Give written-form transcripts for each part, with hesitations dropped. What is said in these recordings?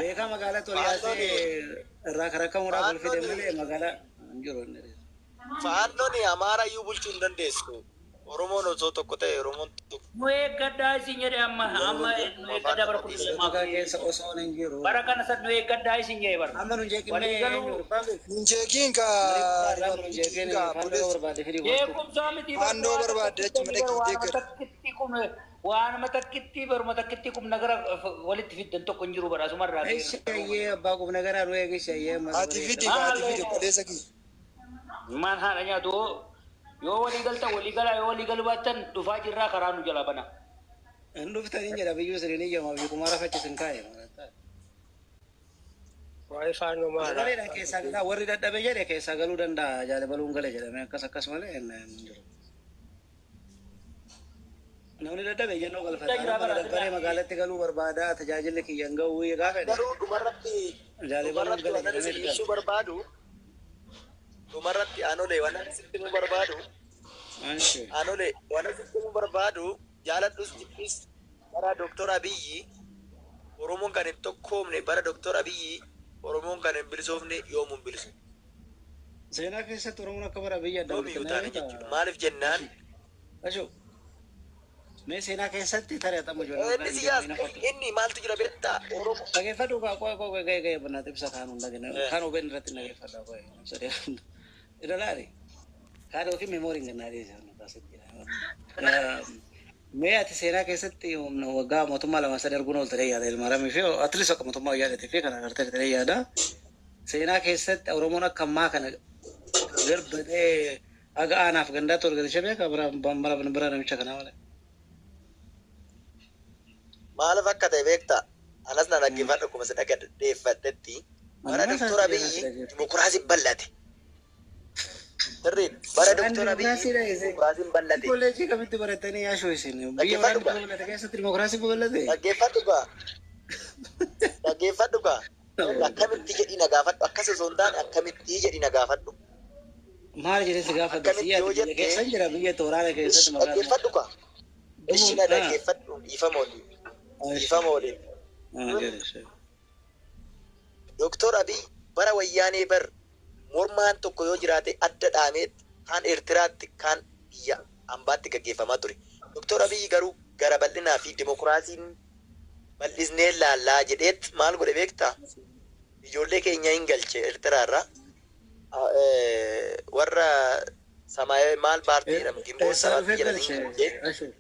Beekaa magaalatti ol yaasee irraa karakkamuudhaaf ol fide malee magaalaa hin jiru inni. Faannoon Amaara iyyuu bulchuu hin dandeessu. Oromoon osoo tokko ta'e, Oromoon tokko. Nu eeggadhaa isin jedhe amma amma nu eeggadhaa bara kudha Poolitikaa keessa osoo hin jiru. Bara kana san nu eeggadhaa isin jedhe bara. Amma nun jeeqin Walii galuu. Nun jeeqiin ka Nun jeeqin faannoo barbaade fidii gootu. Jeequmsaa miti. Faannoo barbaadde achuma dhaqii deeggar. Takkitti qubna waanuma takkitti baruma takkitti qubna gara walitti fiddan tokko hin jiru bara asumarraa. Ishayyee abbaa qubna garaa nu eegi ishayyee. Ati fidi ka, ati fidi obboleessa kiyya. Maan haadha nyaatu yoo walii galtan walii galaa, yoo walii galuu baattan dhufaa jirraa karaa nu jalaa bana. Hin dhuftanii jedha biyyuu siriin iyyamaa biyyi kumaara fachisin kaa'e. Waa'ee faannoo maala? Sagaleedhaan keessaa galaa warri dadhabe jedhe keessaa galuu danda'a, jaalabaluun gale jedhame akkas akkas malee hin jiru. Namni dadhabe jennoo galfata. Nama dadhabee magaalatti galuu barbaada, tajaajilli kiyya hin gahu gaafa jedhe. Garuu dhumarratti Jaalabaluun dhumarratti gale waan isin jedhamee ibsuu barbaadu, dhumarratti aanolee waan sitti himuu barbaadu, Anshi. aanolee waan sitti himuu barbaadu, jaaladhus jibbis, bara Dooktor Abiyyi Oromoon kan hin tokkoomne, bara Dooktor Abiyyi Oromoon kan hin bilisoofne, yoomuu hin bilisu. Seenaa keessatti Oromoon akka bara biyya adda Yoomiyyuu taane jechuudha. Maaliif jennaan Ashu. Mee seenaa keessatti tarii atamu ijoollee. Inni siyaasa, inni maaltu jira beektaa Oromoo. Dhageeffadhu kaa, qoy qoy ga'e ga'e banaa ibsa kaan hunda gana kaan OBN irratti dhageeffadha, qoy ibsa dheeraa irra laali kaan yookiin memooriin gannaa dhiyeesse kaasitti. Mee ati seenaa keessatti humna waggaa mootummaa lama sadi arguun oolte yaada ilma fi atleast akka mootummaa yaadate fi kana agartee ta'ee yaada. Seenaa keessatti Oromoon akka ammaa kana garbadee haga aanaaf gandaatti ol galchee beeka bara bara bara namicha kanaa malee. Maaliif akka ta'e beektaa? Anas na dhaggeeffadhu, akkuma si dhaggeeffadhetti. Bara Doktor Abiyyi dimokiraasiin bal'ate. Sirriidha. Bara Doktor Abiyyi dimokiraasiin bal'ate. Kolleejjii kamitti baratanii yaashuu isin? Biyya waraanni babal'ate keessatti dimokiraasiin babal'ate? Dhaggeeffadhu gaa. Dhaggeeffadhu gaa. Akkamitti jedhii na gaafadhu. Akkas osoo hin taane akkamitti jedhii na gaafadhu. Maal jedhee si gaafadhu? Akkamitti Biyya yoo biyya jette keessa jira, biyya waraana keessatti magaalaa. Dhaggeeffadhu gaa. Ishi na dhaggeeffadhu, dhiifama waliin. Dhiifama waliin. Doktor Abiy bara wayyaanee bar mormaan tokko yoo jiraate adda dhaamee kaan Eertiraatti kaan biyya ambaatti gaggeeffamaa ture. Doktor Abiy garuu gara bal'inaa fi dimokiraasiin bal'isnee laallaa jedheet maal godhe beektaa? Ijoollee keenya hin galche Eertiraarraa. Warra Samaayee maal paartii jedhamu Gimboon Eessaa Sabaatti dhufee jedhanii galche? hin galche. Ashuu.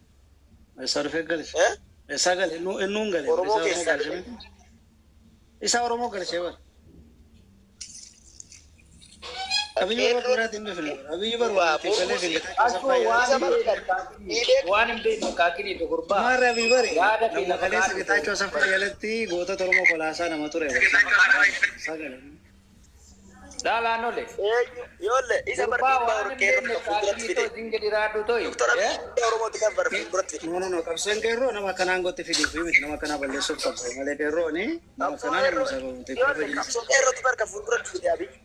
Eessaa dhufee galche? Eessaa gale? Innuun gale. Oromoo Isaa Oromoo keessaa galche miti? Isaa Oromoo galchee bara. Abiyyi bara biraatiin dhufne. Abiyyi bara walitti galee fi Waan hin beekne kaakini gurbaa. Maarra Abiyyi bari. Yaada kee Nama lafa kaleessa kaa'u. Getaachoo Asaffaa jalatti gootota Oromoo kolaasaa nama ture. Sagalee. Laalaan ole. Yoolle isa bar Gurbaa dhiibbaa waan hin qeerroo beekne kan fuulduratti kaakini fide. too isin jedhi raadhu to'i. Doktor Abiyyi Oromooti kan bar fuulduratti fide. No, no, no. Qabsoon qeerroo nama akkanaa aangootti fiduuf miti, nama akkanaa balleessuuf qabsoo malee qeerrooni nama akkanaa nama sababa Yoolle qabsoo qeerrootu bar kan fuulduratti fide Abiyyi.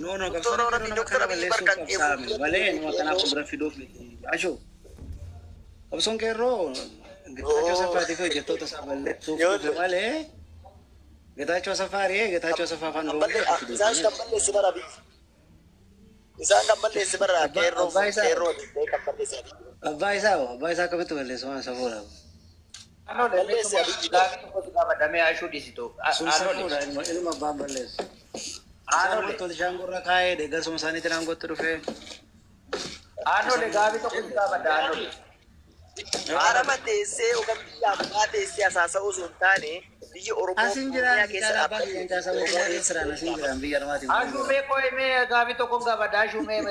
No, no, qabsoon qeerroo nama akkanaa balleessuuf qabsaa'ame malee nama akkanaa fuuldura fiduuf miti. Ashoo. Qabsoon qeerroo Getaachoo Asaffaatii fi hojjettoota isaa balleessuuf dhufe malee Getaachoo Asaffaa ari'ee Getaachoo Asaffaa afaan Oromoo fiduuf. Isaan kan balleesse bara Abiyyi. Isaan kan balleesse bara qeerroo abbaa isaa- qeerroo kan balleesse Abiyyi. Abbaa isaa hoo? Abbaa isaa akkamitti balleessu waan safuudha? Aanole gaafii tokko si gaafadhamee ashuu dhiisitu. Sun Aanole. safuudha, ilma ilma abbaan balleessu. Isaan Aanole. gootota shaangorra kaa'ee deeggarsuma isaaniitiin aangootti dhufee. Aanole gaafii tokko si gaafadha aanole. Araba teessee yookaan biyya abbaa teessee hasaasa'uu osoo hin taane biyya Oromoo Asin jiraan Oromiyaa keessa jaala abbaa kiyyan caasaa mootummaa keessa jiraan, asin jiraan biyya armaatiin. Ashuu mee qo'ee mee gaafii tokko gaafadha ashuu mee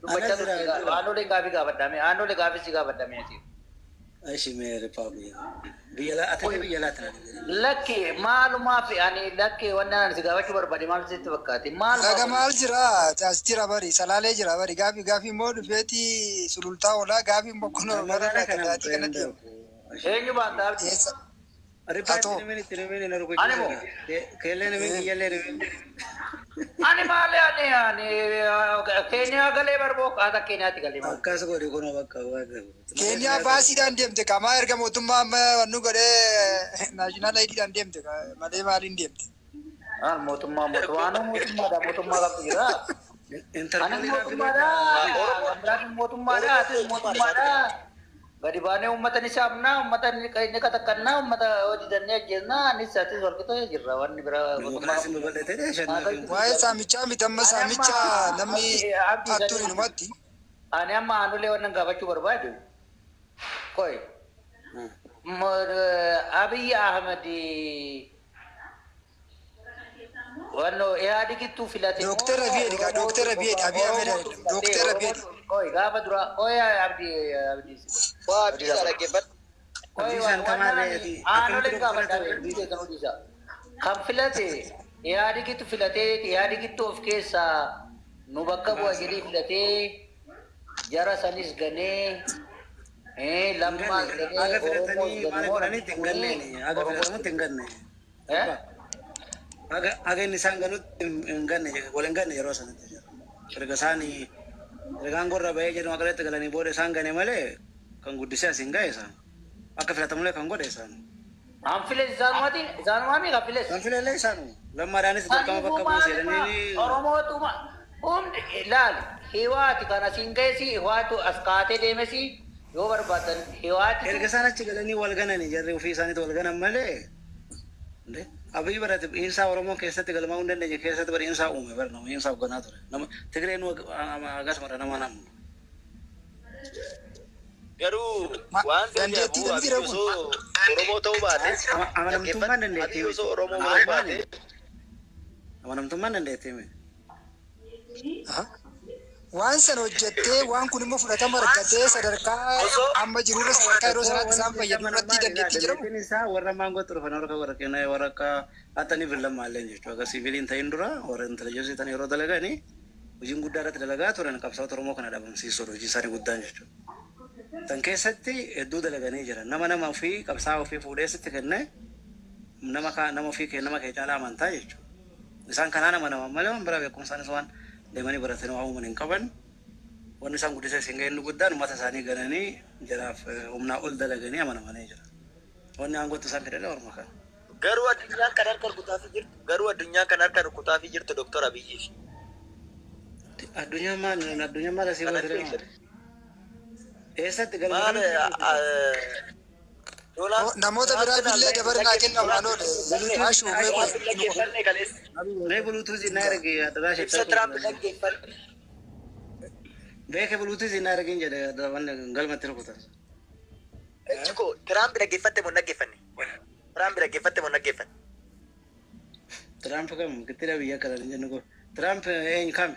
dubbachaa turte aanole gaafii gaafadha mee aanole gaafii si gaafadha mee asii. Ishi mee rippaabilii biyya laa ati biyya laa tana. Lakki maalumaaf ani lakki wanni ani si gaafachuu barbaade maal sitti fakkaate? Dhaga Maalumaaf maal jira? As jira bari, salaalee jira bari. Gaafi gaafi immoo dhufeeti sulultaa oolaa, gaafi immoo kun gara Magaalaa kana daadii kanatti. Eenyu baanta abdii? Eessa? Rippaatti Atoo. nimin itti nimin hin Ani moo? arguuchiisa. Keellee nimin kiyyallee nimin. Ani maali ani Keeniyaa galee barboo kaata Keeniyaatti galee maali. Akkas godhi kunoo bakka. Keeniyaa baasiidhaan deemte kamaa erga mootummaa amma wannu godhee naashinaal ayidiidhaan deemte malee maaliin deemte. Mootummaa mootummaa mootummaadha mootummaa qabdu jira. Ani mootummaadha. Mootummaadha atis mootummaadha. Gadi baanee uummata ni saamnaa uummata ni qataqqannaa uummata hojii dannee ajjeesnaa anis atis walqixa jirra wanni biraa Dimokiraasiin babal'atee shannaa. Waa'ee saamichaa miti amma saamicha namni hattuun inumatti. Ani amma aanulee wannan gaafachuu barbaadu. Koi. Abiy Ahmed wanno Ihaadigittuu filate. Dooktar Abiy dha Dooktar Abiy Abiy Ahmed Dooktar Abiy. Koi gaafa dura koi Abdi Abdi. Waa Abdii isaa dhaggeeffadhu. Koi aanulee gaafadha kan filate Ihaadigittu filatee Ihaadigittu of keessaa nu bakka bu'a jedhee filatee jara sanis ganee lammaas ganee Aga filatanii maal godhanitti hin ganneeni. Aga filatamutti hin ganne. Aga inni isaan ganutti hin ganne wal hin ganne yeroo sanatti jira. Erga isaan erga aangoo bahee jedhu maqaleetti galanii booda isaan gane malee kan guddisee as hin gahe isaan. Akka filatamullee kan godhe isaan. An file isaanumaati isaanumaami kan files. Kan filellee isaanu. Lammaadhaanis dirqama bakka buuse jedhanii. Oromootuma hundi ilaali hiwaati kan asiin gahesi hiwaatu as kaatee deemesi yoo barbaadan hiwaati. Erga isaan achi galanii wal gananii jarri ofii isaaniitu wal ganan malee. Abiy barate dhiinsaa Oromoo keessatti galmaa'uu hin dandeenye keessatti bara dhiinsaa uume bara nama dhiinsaa hoogganaa ture. Nama Tigreen akkasuma nama nama. Garuu waan Dandeettii Abiy jira kun. osoo Oromoo ta'uu baate Amanamtummaan dandeettii Abiy osoo Oromoo ta'uu baate Amanamtummaan dandeettii miti. Waan sana hojjettee waan kun immoo fudhatama argatee sadarkaa amma jirurra sadarkaa yeroo sanaatti isaan fayyadu irratti dandeettii jedhamu. Dandeettiin isaa warra maangootti dhufan warra warra kennaa warra akka hattanii fillamaallee jechuudha. Akka siviiliin ta'in dura warra intellijeensii ta'an yeroo dalaganii hojiin guddaa irratti dalagaa turan qabsaa'ota Oromoo kana dhabamsiisuudha hojii isaanii guddaan jechuudha. Tan keessatti hedduu dalaganii jiran nama nama ofii qabsaa'aa ofii fuudhee sitti kennee nama nama ofii kee nama kee caalaa amantaa jechuudha. Isaan kanaa nama nama malee waan biraa beekumsaanis waan deemanii baratanii waan uuman hin qaban. Wanni isaan guddisa isin ga'e inni guddaan uummata isaanii gananii jaraaf humnaa ol dalaganii amanamanii jira. Wanni aangootti isaan fedhan orma kana. Garuu addunyaan kan harka rukutaafii jirtu garuu addunyaan kan harka rukutaafii jirtu Dooktar Abiyyiif. Addunyaan maal addunyaan maal asii Kana godhate beeksisa. Eessatti galma Maal Namoota biraaf illee dabarnaa kennamu anoodha. Ashuu dhaggeeffanne kaleessa. Mee buluutuuzii na ergi adda Ibsa Tiraamp dhaggeeffanne. Beeke buluutuuzii na ergin jedhe wanni galmatti rukutan. Chiko Tiraamp dhaggeeffatte moo hin dhaggeeffanne? Tiraamp dhaggeeffatte moo hin dhaggeeffanne? Tiraamp kam gittira biyya kana hin jennu kun. Tiraamp eenyu kami?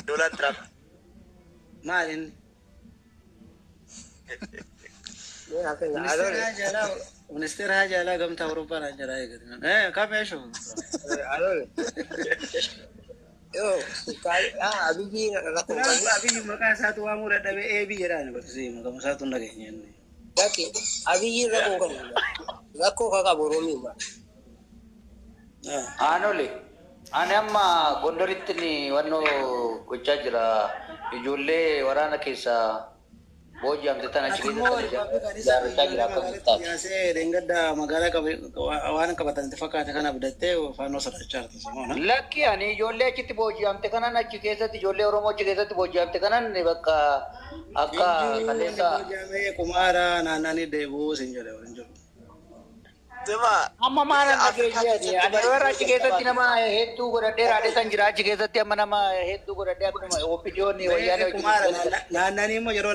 Doonaald Tiraamp. Maal inni? Ministeera haja alaa gamtaa Awurooppaa naan jedhaa eegate. Kam eeshu? Tiraamp Abiyyi maqaa isaatu waamuu dadhabee eebii jedhaan barsiisee maqaa isaatu hin dhageenye inni. Abiyyi rakkoo qabu. Rakkoo kan qabu Oromiyaa. Aanole ani amma Gondoritti ni wannoo gochaa jira ijoollee waraana keessaa booji'amte tana achi Ati immoo keessatti ijaarrachaa jira akka magaalatti yaasee dheengadda magaalaa qabe waan qabatan itti fakkaate kana abdattee faannoo sodaachaa jirti Simoona. Lakki ani ijoollee achitti booji'amte kanan achi keessatti ijoollee Oromoo achi keessatti booji'amte kanan bakka akka kaleessa Booji'amee kumaara naannanii deebi'uu sin jedhe waliin jiru. Sima amma maalan dhageeyyeeni ani warra achi keessatti nama hedduu godhadhee raadhesan jira achi keessatti amma nama hedduu godhadhee akkuma OPDO'n wayyaanee Kumaara naannanii immoo yeroo